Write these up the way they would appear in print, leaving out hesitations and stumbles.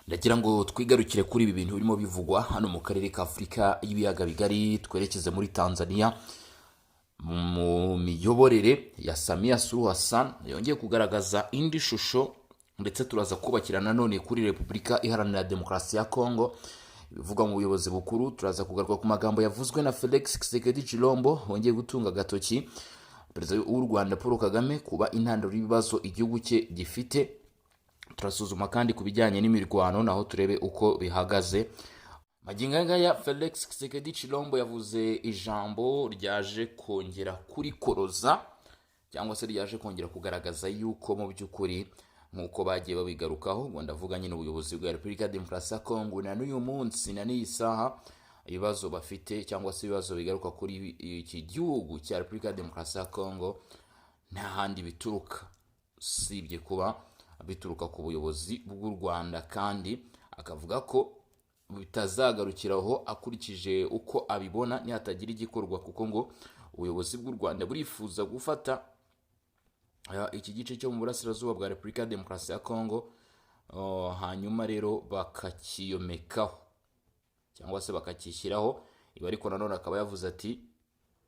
Ndagira ngo twigarukire kuri ibi bintu birimo bivugwa hano mu karere ka Afurika y'ibiyaga bigari, twerekeze muri Tanzania mu miyoborere ya Samia Suluhu Hassan yongeye kugaragaza indi shusho, ndetse turaza kubakira nanone kuri Repubulika Iharanira Demokarasi ya Kongo, ibivugwa mu buyobozi bukuru. Turaza kugaruka ku magambo yavuzwe na Felix Tshisekedi Tshilombo wongeye gutunga agatoki Perezida w'u Rwanda Paul Kagame kuba intandaro y'ibibazo igihugu cye gifite. Turasuzuma kandi ku bijyanye n'imirwano, naho turebe uko bihagaze magingo aya ngaya. Felix Tshisekedi Tshilombo yavuze ijambo ryaje kongera kurikoroza, cyangwa se ryaje kongera kugaragaza yuko mu by'ukuri, nk'uko bagiye babigarukaho, ngo ndavuga nyine ubuyobozi bwa Repubulika ya Demokarasi ya Kongo, na n'uyu munsi na n'iyi saha ibibazo bafite cyangwa se ibibazo bigaruka kuri iki gihugu cya Repubulika ya Demokarasi ya Kongo nta handi bituruka usibye kuba bituruka ku buyobozi bw'u Rwanda, kandi akavuga ko bitazagarukiraho akurikije uko abibona nihatagira igikorwa, kuko ngo ubuyobozi bw'u Rwanda burifuza gufata iki gice cyo mu burasirazuba bwa Repubulika ya Demokarasi ya Kongo, hanyuma rero bakakiyomekaho cyangwa se bakakishyiraho ibi. Ariko nanone akaba yavuze ati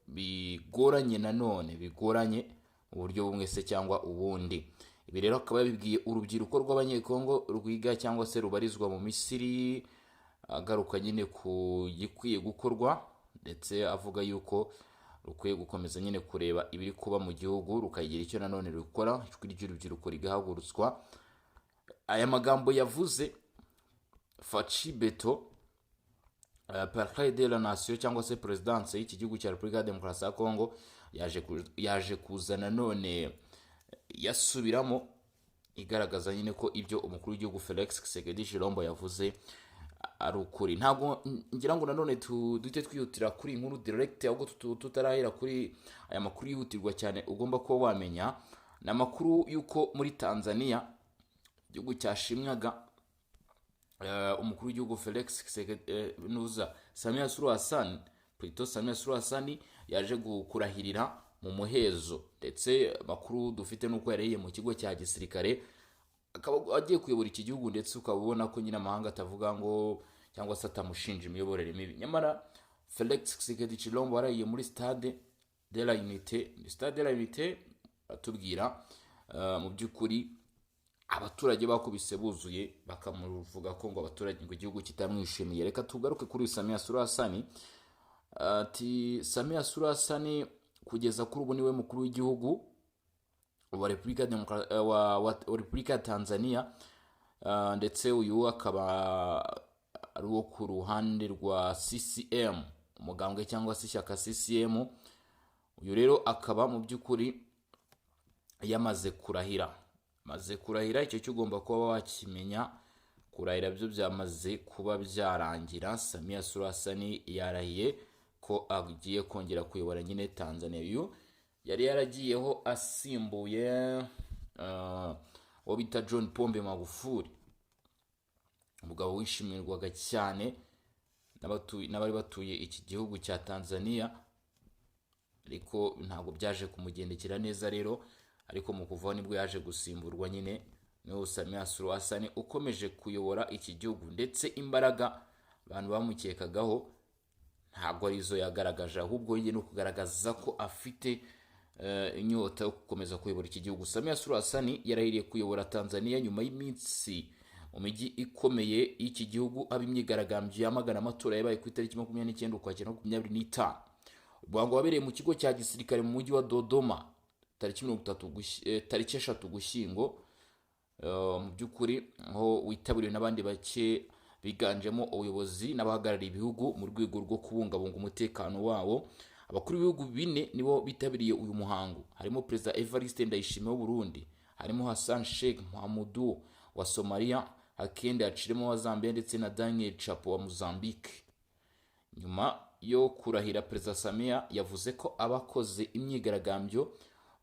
bigoranye, nanone bigoranye mu buryo bumwe se cyangwa ubundi. Ibi rero akaba yabibwiye urubyiruko rw'Abanyekongo rwiga cyangwa se rubarizwa mu Misiri, agaruka nyine ku gikwiye gukorwa, ndetse avuga yuko rukwiye gukomeza nyine kureba ibiri kuba mu gihugu, rukagira icyo nanone rukora, ijwi ry'urubyiruko rigahagurutswa. Aya magambo yavuze, Fatshi Béton, Palais de la Nation cyangwa se perezidanse y'iki gihugu cya Repubulika ya Demokarasi ya Kongo, yaje kuza nanone yasubiramo, igaragaza nyine ko ibyo umukuru w'igihugu Felix Tshisekedi Tshilombo yavuze ari ukuri. Ntabwo ngira ngo nanone duhite twihutira kuri iyi nkuru direct, ahubwo tutarahera kuri aya makuru yihutirwa cyane ugomba kuba wamenya, ni amakuru y'uko muri Tanzania, igihugu cyashimwaga umukuru w'igihugu Felix Tshisekedi, nuza Samia Suluhu Hassan, plutôt Samia Suluhu Hassan, yaje kurahirira mu muhezo, ndetse amakuru dufite nuko yarahiye mu kigo cya gisirikare, akaba agiye kuyobora iki gihugu, ndetse ukaba ubona ko nyine amahanga atavuga ngo cyangwa se atamushinja imiyoborere mibi. Nyamara Felix Tshisekedi Tshilombo warahiye muri Stade de la Unité, Stade de la Unité atubwira mu by'ukuri abaturage bakubise buzuye, bakamuvuga ko ngo abaturage, ngo igihugu kitamwishimiye. Reka tugaruke kuri Samia Suluhu Hassan. Ati Samia Suluhu Hassan kugeza kuri ubu niwe mukuru w'igihugu wa Repubulika ya Tanzania, ndetse uyu akaba ari uwo ku ruhande rwa CCM, umugambwe cyangwa se ishyaka CCM. Uyu rero akaba mu by'ukuri yamaze kurahira, maze kurahira, icyo cyo ugomba kuba wakimenya. Kurahira byo byamaze kuba byarangira. Samia Suluhu Hassan yarahiye ko agiye kongera kuyobora nyine Tanzania. Uyu yari yaragiyeho asimbuye uwo bita John Pombe Magufuli, umugabo wishimirwaga cyane n'abari batuye iki gihugu cya Tanzania, ariko ntabwo byaje kumugendekera neza rero. Ariko mu kuvaho nibwo yaje gusimburwa nyine n'uwo Samia Suluhu Hassan ukomeje kuyobora iki gihugu, ndetse imbaraga abantu bamukekagaho ntabwo arizo yagaragaje, ahubwo ye ni ukugaragaza ko afite inyota yo gukomeza kuyobora iki gihugu. Samia Suluhu Hassan yarahiriye kuyobora Tanzania nyuma y'iminsi mu mijyi ikomeye y'iki gihugu haba imyigaragambyo yamagana amatora yabaye ku itariki 29 Ukwakira 2025. Umuhango wabereye mu kigo cya gisirikare mu mujyi wa Dodoma tariki 30 tariki 3 Ugushyingo, mu by'ukuri aho witabiriwe n'abandi bake biganjemo ubuyobozi n'abahagarariye ibihugu mu rwego rwo kubungabunga umutekano wawo. Abakuru b'ibihugu bine nibo bitabiriye uyu muhango, harimo Perezida Evariste Ndayishimiye w'u Burundi, harimo Hassan Sheikh Mohamud wa Somalia, Hakainde Hichilema wa Zambia ndetse na Daniel Chapo wa Mozambique. Nyuma yo kurahira, Perezida Samia yavuze ko abakoze imyigaragambyo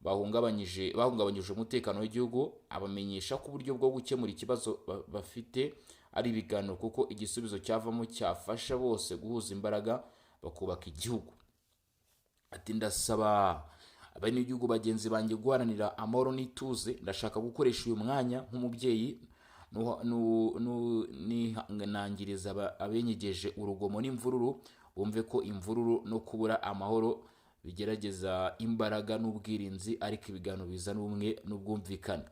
bahungabanyije umutekano w'igihugu, abamenyesha ko uburyo bwo gukemura ikibazo bafite ari ibiganiro, kuko igisubizo cyavamo cyafasha bose guhuza imbaraga bakubaka igihugu. Ati ndasaba abenegihugu bagenzi banjye guharanira amahoro n'ituze. Ndashaka gukoresha uyu mwanya nk'umubyeyi Nihanangiriza abenyegeje urugomo n'imvururu, bumve ko imvururu no kubura amahoro bigerageza imbaraga n'ubwirinzi, ariko ibiganiro bizana ubumwe n'ubwumvikane.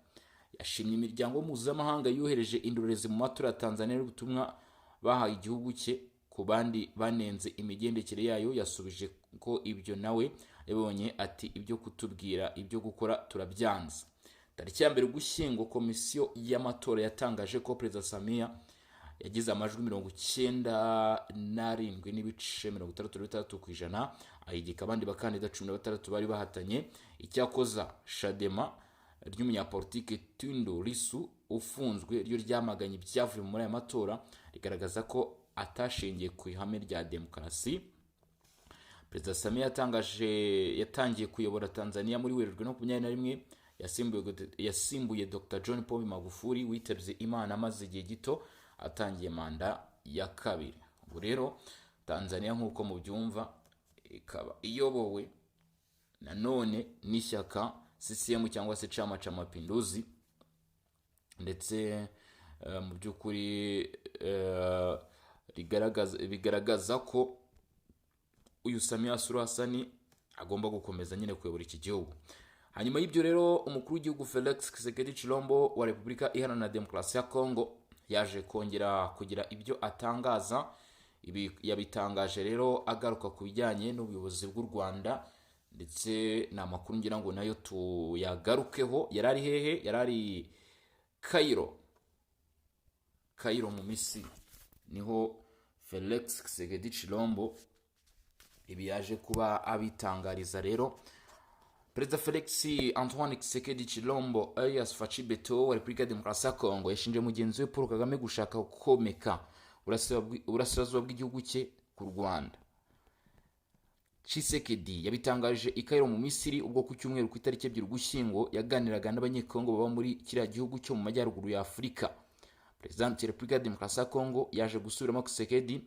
Yashimye imiryango mpuzamahanga yohereje indorerezi mu matora ya Tanzania n'ubutumwa bahaye igihugu cye. Ku bandi banenze imigendekere yayo, yasubije ko ibyo nawe yabonye, ati: "Ibyo kutubwira ibyo gukora turabyanze." Tariki ya 1 Ugushyingo, komisiyo y'amatora yatangaje ko Perezida Samia yagize amajwi 97.66%, ahigika abandi bakandida 16 bari bahatanye. Icyakoza Chadema ry'umunyapolitike Tundu Lissu ufunzwe ryo ryamaganye ibyavuye muri aya matora, rigaragaza ko atashingiye ku ihame rya demokarasi. Perezida Samia yatangiye kuyobora Tanzania muri Werurwe 21, yasimbuye Dr John Pombe Magufuli witabye Imana amaze igihe gito atangiye manda ya kabiri. Ubu rero Tanzania, nk'uko mubyumva, ikaba iyobowe nanone n'ishyaka CCM cyangwa se Chama cha Mapinduzi, ndetse mu by'ukuri bigaragaza ko uyu Samia Suluhu Hassan agomba gukomeza nyine kuyobora iki gihugu. Hanyuma y'ibyo rero, umukuru w'igihugu Felix Tshisekedi Tshilombo wa Repubulika Iharanira Demokarasi ya Kongo yaje kongera kugira ibyo atangaza. Ibi yabitangaje rero agaruka ku bijyanye n'ubuyobozi bw'u Rwanda, ndetse ni amakuru ngira ngo nayo tuyagarukeho. Yari ari hehe? Yari ari Cairo, Cairo mu Misiri, niho Felix Tshisekedi Tshilombo ibi yaje kuba abitangariza. Rero Perezida Felix Antoine Tshisekedi Tshilombo alias Fatshi Beto wa Repubulika ya Demokarasi ya Kongo yashinje mugenzi we Paul Kagame gushaka komeka uburasirazuba bw'igihugu cye ku Rwanda. Tshisekedi yabitangaje i Cairo mu Misiri ubwo ku cyumweru ku itariki 2 Ugushyingo yaganiraga n'Abanyekongo baba muri kiriya gihugu cyo mu majyaruguru ya Afurika. Perezida wa Repubulika ya Demokarasi ya Kongo yaje gusubiramo Tshisekedi,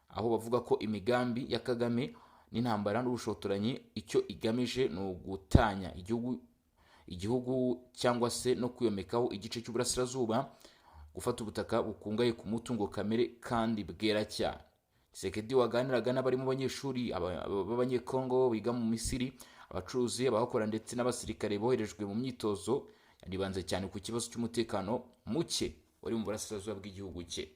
aho bavuga ko imigambi ya Kagame n'intambara n'ubushotoranyi icyo igamije ni ugutanya igihugu cyangwa se no kwiyomekaho igice cy'uburasirazuba, gufata ubutaka bukungahaye ku mutungo kamere kandi bwera cyane. Tshisekedi waganiraga n'abarimo abanyeshuri b'Abanyekongo biga mu Misiri, abacuruzi, abahakora ndetse n'abasirikare boherejwe mu myitozo, yanibanze cyane ku kibazo cy'umutekano muke wari mu burasirazuba bw'igihugu cye.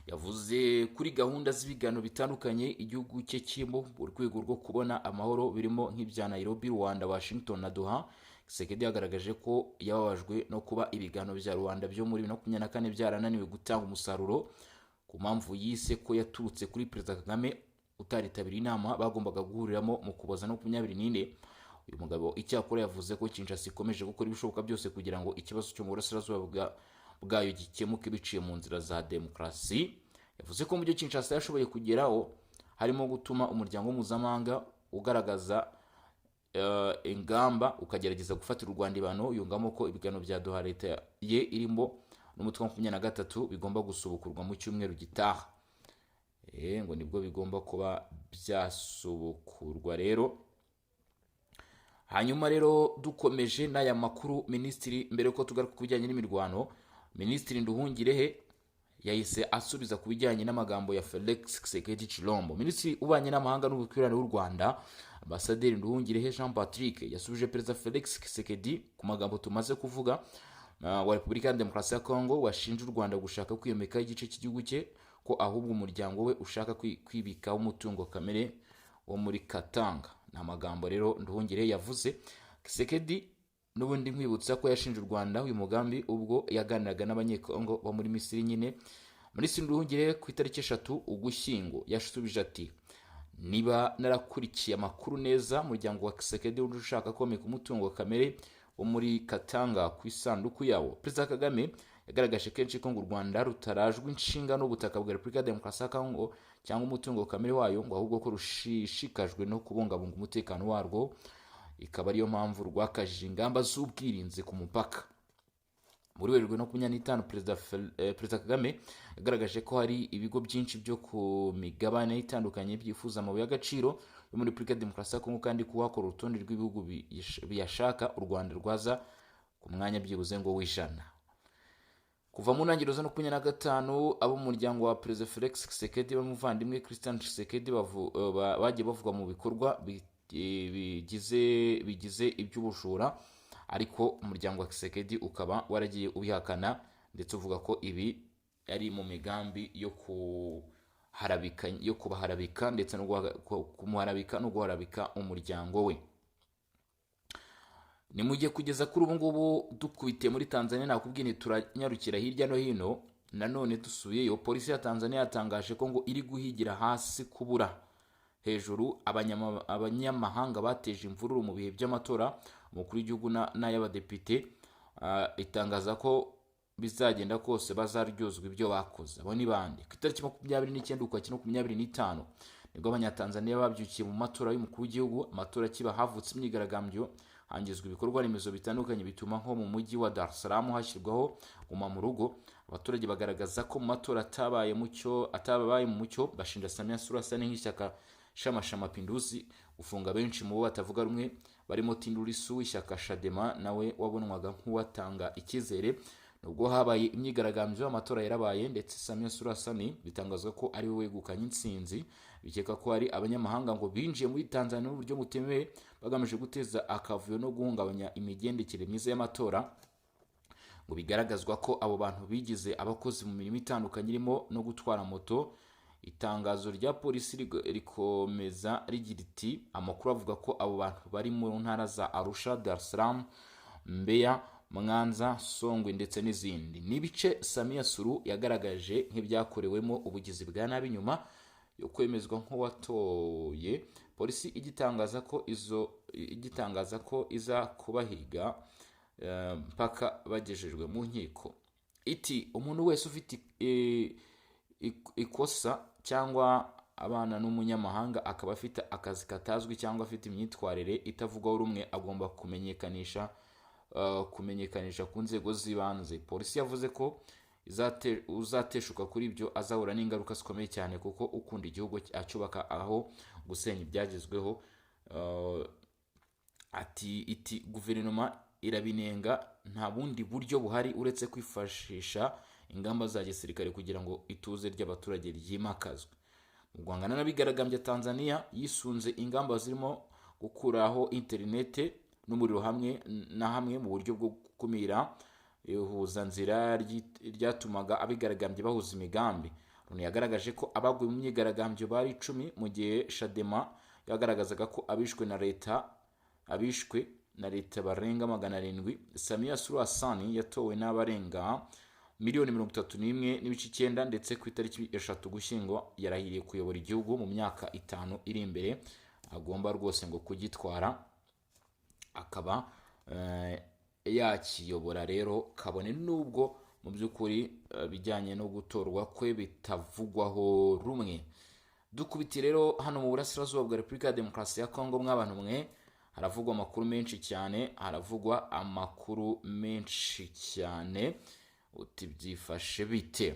Yavuze kuri gahunda z'ibiganiro bitandukanye igihugu cye kirimo mu rwego rwo kubona amahoro, birimo nk'ibya Nairobi, Rwanda, Washington na Doha. Tshisekedi yagaragaje ko yababajwe no kuba ibiganiro bya Rwanda byo muri 2024 byarananiwe gutanga umusaruro, ku mpamvu yise ko yaturutse kuri Perezida Kagame utaritabiriye inama bagombaga guhuriramo mu Kuboza 24. Uyu mugabo icyakora yavuze ko Kinshasa ikomeje gukora ibishoboka byose kugira ngo ikibazo cyo mu burasirazuba bwayo gikemuke biciye mu nzira za demokarasi. Yavuze ko mu byo Kinshasa yashoboye kugeraho harimo gutuma umuryango mpuzamahanga ugaragaza ingamba, ukagerageza gufatira u Rwanda ibihano. Yungamo ko ibiganiro bya Doha leta ye irimo n'umutwe wa 23 bigomba gusubukurwa mu cyumweru gitaha. Ngo nibwo bigomba kuba byasubukurwa rero. Hanyuma rero dukomeje n'aya makuru, minisitiri, mbere yuko tugaruka ku bijyanye n'imirwano, Minisitiri Nduhungirehe yahise asubiza ku bijyanye n'amagambo ya Felix Tshisekedi Tshilombo. Minisitiri ubanye n'amahanga n'ubutwererane w'u Rwanda, Ambasaderi Nduhungirehe Jean Patrick, yasubije Perezida Felix Tshisekedi ku magambo tumaze kuvuga wa Repubulika ya Demokarasi ya Kongo, washinja u Rwanda gushaka kwiyomekaho igice cy'igihugu cye, ko ahubwo umuryango we ushaka kwibikaho umutungo kamere wo muri Katanga. Ni amagambo rero Nduhungirehe yavuze. Tshisekedi n'ubundi nkwibutsa ko yashinje u Rwanda uyu mugambi ubwo yaganiraga n'Abanyekongo bo muri Misiri nyine. Minisitiri Nduhungirehe ku itariki 3 Ugushyingo yasubije ati: "Niba narakurikiye amakuru neza, umuryango wa Tshisekedi uje ushaka komeka umutungo kamere wo muri Katanga ku isanduku yawo." Perezida Kagame yagaragaje kenshi ko ngo u Rwanda rutarajwe inshinga n'ubutaka bwa Repubulika ya Demokarasi ya Kongo cyangwa umutungo kamere wayo, ngo ahubwo ko rushishikajwe no kubungabunga umutekano warwo, ikaba ariyo mpamvu rwakajije ingamba z'ubwirinzi ku mupaka. Muri Werurwe 25, Perezida Kagame yagaragaje ko hari ibigo byinshi byo ku migabane itandukanye byifuza amabuye y'agaciro yo muri Repubulika ya Demokarasi ya Kongo, kandi kuhakora urutonde rw'ibihugu biyashaka u Rwanda rwaza ku mwanya byibuze ngo w'100. Kuva mu ntangiriro za 25, abo mu muryango wa Perezida Felix Tshisekedi b'umuvandimwe Christian Tshisekedi bagiye bavugwa mu bikorwa bigize iby'ubujura, ariko umuryango wa Tshisekedi ukaba waragiye ubihakana, ndetse uvuga ko ibi ari mu migambi yo kuharabika, yo kubaharabika ndetse no kumuharabika no guharabika umuryango we. Ni mu gihe kugeza kuri ubu ngubu dukubitiye muri Tanzania, nakubwiye nti turanyarukira hirya no hino. Nanone dusubiyeyo, polisi ya Tanzania yatangaje ko ngo iri guhigira hasi kubura hejuru abanyamahanga bateje imvururu mu bihe by'amatora umukuru w'igihugu n'ay'abadepite. Itangaza ko bizagenda kose bazaryozwa ibyo bakoze. Abo ni bande? Ku itariki 29 Ukwakira 25 nibwo Abanyatanzaniya babyukiye mu matora y'umukuru w'igihugu. Amatora akiba havutse imyigaragambyo, hangizwa ibikorwa remezo bitandukanye, bituma nko mu mujyi wa Dar es Salaam hashyirwaho guma mu rugo. Abaturage bagaragaza ko mu matora atabaye mu mucyo, bashinja Samia Suluhu Hassan nk'ishyaka Chama cha Mapinduzi gufunga benshi mu bo batavuga rumwe, barimo Tundu Lissu w'ishyaka Chadema, nawe wabonwaga nk'uwatanga icyizere. Nubwo habaye imyigaragambyo, amatora yarabaye, ndetse Samia Suluhu Hassan bitangazwa ko ari we wegukanye intsinzi. Bikeka ko hari abanyamahanga ngo binjiye muri Tanzania mu buryo butemewe, bagamije guteza akavuyo no guhungabanya imigendekere myiza y'amatora. Ngo bigaragazwa ko abo bantu bigize abakozi mu mirimo itandukanye irimo no gutwara moto. Itangazo rya polisi rikomeza rigira riti: "Amakuru avuga ko abo bantu bari mu ntara za Arusha, Dar es Salaam, Mbeya, Mwanza, Songwe ndetse n'izindi." Ni ibice Samia Suluhu yagaragaje nk'ibyakorewemo ubugizi bwa nabi nyuma yo kwemezwa nk'uwatoye. Polisi igitangaza ko iza kubahiga mpaka bagejejwe mu nkiko. Iti: "Umuntu wese ufite ikosa cyangwa abana n'umunyamahanga, akaba afite akazi katazwi cyangwa afite imyitwarire itavugwaho rumwe, agomba kumenyekanisha ku nzego z'ibanze." Polisi yavuze ko uzateshuka kuri ibyo azahura n'ingaruka zikomeye cyane, kuko ukunda igihugu acyubaka aho gusenya ibyagezweho. Ati iti guverinoma irabinenga, nta bundi buryo buhari uretse kwifashisha ingamba za gisirikare kugira ngo ituze ry'abaturage ryimakazwe. Mu guhangana n'abigaragambya, Tanzania yisunze ingamba zirimo gukuraho interinete n'umuriro hamwe na hamwe mu buryo bwo gukumira ihuzanzira ryatumaga abigaragambya bahuza imigambi. Loni yagaragaje ko abaguye mu myigaragambyo bari 10, mu gihe Chadema yagaragazaga ko abishwe na leta barenga 700. Samia Suluhu Hassan yatowe n'abarenga miliyoni 31.9, ndetse ku itariki 3 Gushyingo yarahiriye kuyobora igihugu mu myaka 5 iri imbere. Agomba rwose ngo kugitwara, akaba yakiyobora rero, kabone nubwo mu by'ukuri bijyanye no gutorwa kwe bitavugwaho rumwe. Dukubitiye rero hano mu burasirazuba bwa Repubulika ya Demokarasi ya Kongo, mw'abantu mwe, haravugwa amakuru menshi cyane, haravugwa amakuru menshi cyane. Uti byifashe bite?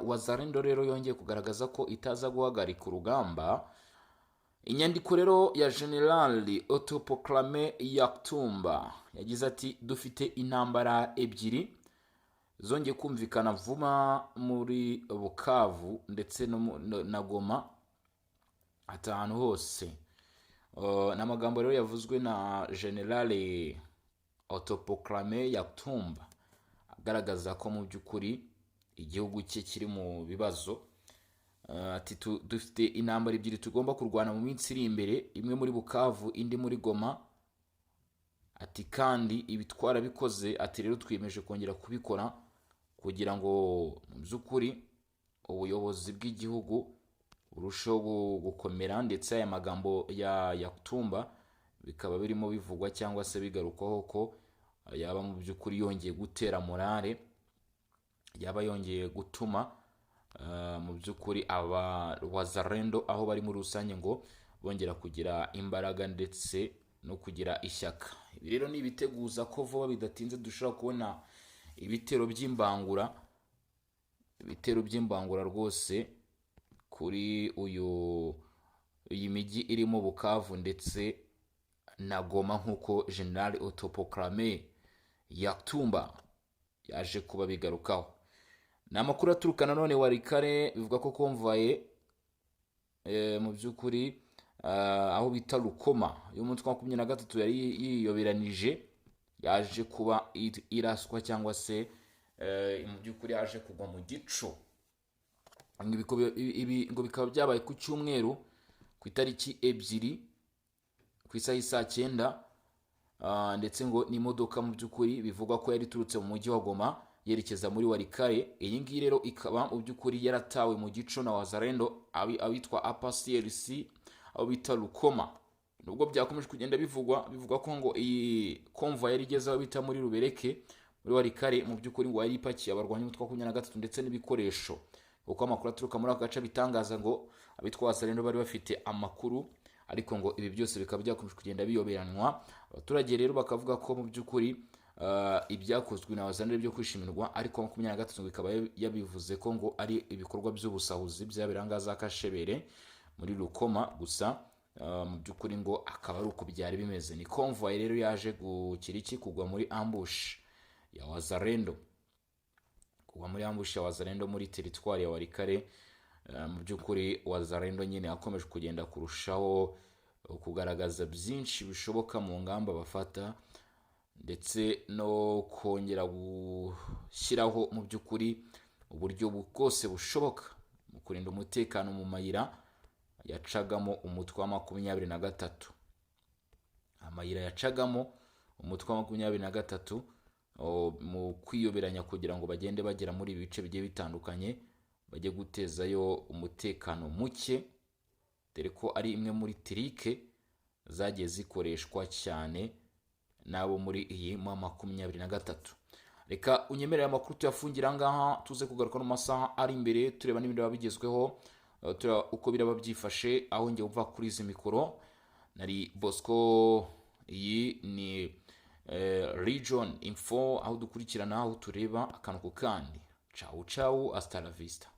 Wazalendo rero yongeye kugaragaza ko itaza guhagarika urugamba. Inyandiko rero ya General Autoproclamé Yakutumba yagize ati: "Dufite intambara ebyiri zongeye kumvikana vuba muri Bukavu ndetse no na Goma, ati ahantu hose." Ni amagambo rero yavuzwe na General Autoproclamé Yakutumba, agaragaza ko mu by'ukuri igihugu cye kiri mu bibazo. Ati dufite intambara ebyiri tugomba kurwana mu minsi iri imbere, imwe muri Bukavu, indi muri Goma." Ati kandi ibi twarabikoze, ati rero twiyemeje kongera kubikora kugira ngo mu by'ukuri ubuyobozi bw'igihugu burusheho gukomera. Ndetse aya magambo ya Yakutumba bikaba birimo bivugwa cyangwa se bigarukwaho ko yaba mu by'ukuri yongeye gutera morale, yaba yongeye gutuma mu by'ukuri aba Wazalendo aho bari muri rusange ngo bongera kugira imbaraga ndetse no kugira ishyaka. Ibi rero ni ibiteguza ko vuba bidatinze dushobora kubona ibitero by'imbangura, ibitero by'imbangura rwose kuri iyi mijyi irimo Bukavu ndetse na Goma, nk'uko General Autoproclamé Yakutumba Yaje kuba bigarukaho. Ni amakuru aturuka nanone Walikale, bivuga ko convoy mu by'ukuri aho bita Rukoma y'umutwe wa 23 yari yiyoberanije yaje kuba iraswa cyangwa se mu by'ukuri yaje kugwa mu gico. Ibi ngo bikaba byabaye ku cyumweru ku itariki 2 ku isaha y'isaa 9, ndetse ngo n'imodoka mu by'ukuri bivugwa ko yari iturutse mu mujyi wa Goma yerekeza muri Walikale. Iyi ngiyi rero ikaba mu by'ukuri yaratawe mu gico na Wazalendo abitwa APCLC aho bita Rukoma. Nubwo byakomeje kugenda bivugwa ko ngo iyi convoy yari igeze aho bita muri Rubereke muri Walikale, mu by'ukuri ngo yari ipakiye abarwanyi umutwe wa 23 ndetse n'ibikoresho, kuko amakuru aturuka muri ako gace bitangaza ngo abitwa Wazalendo bari bafite amakuru, ariko ngo ibi byose bikaba byakomeje kugenda biyoberanwa. Abaturage rero bakavuga ko mu by'ukuri ibyakozwe na Wazalendo byo kwishimirwa, ariko 23 bikaba yabivuze ko ngo ari ibikorwa by'ubusahuzi byabera za Kashebere muri Rukoma gusa. Mu by'ukuri ngo akaba ari uko byari bimeze. Ni convoy rero yaje gukira iki? Kugwa muri ambush ya Wazalendo, kugwa muri ambush ya Wazalendo muri teritwari ya Walikale. Mu by'ukuri Wazalendo nyine akomeje kugenda kurushaho kugaragaza byinshi bishoboka mu ngamba bafata, ndetse no kongera gushyiraho mu by'ukuri uburyo bwose bushoboka mu kurinda umutekano mu mayira yacagamo umutwe wa 23, amayira yacagamo umutwe wa 23 mu kwiyoberanya kugira ngo bagende bagera muri ibi bice bigiye bitandukanye, bajye gutezayo umutekano muke, dore ko ari imwe muri trick zagiye zikoreshwa cyane n'abo muri iyi ma 23. Reka unyemerere amakuru tuyafungira aha ngaha, tuze kugaruka no mu masaha ari imbere tureba n'ibindi biba bigezweho, tureba uko biraba byifashe. Aho njye wumva kuri izi mikoro nari Bosco. Iyi ni Region Info, aho dukurikirana, aho tureba akantu ku kandi. Ciao ciao, hasta la vista.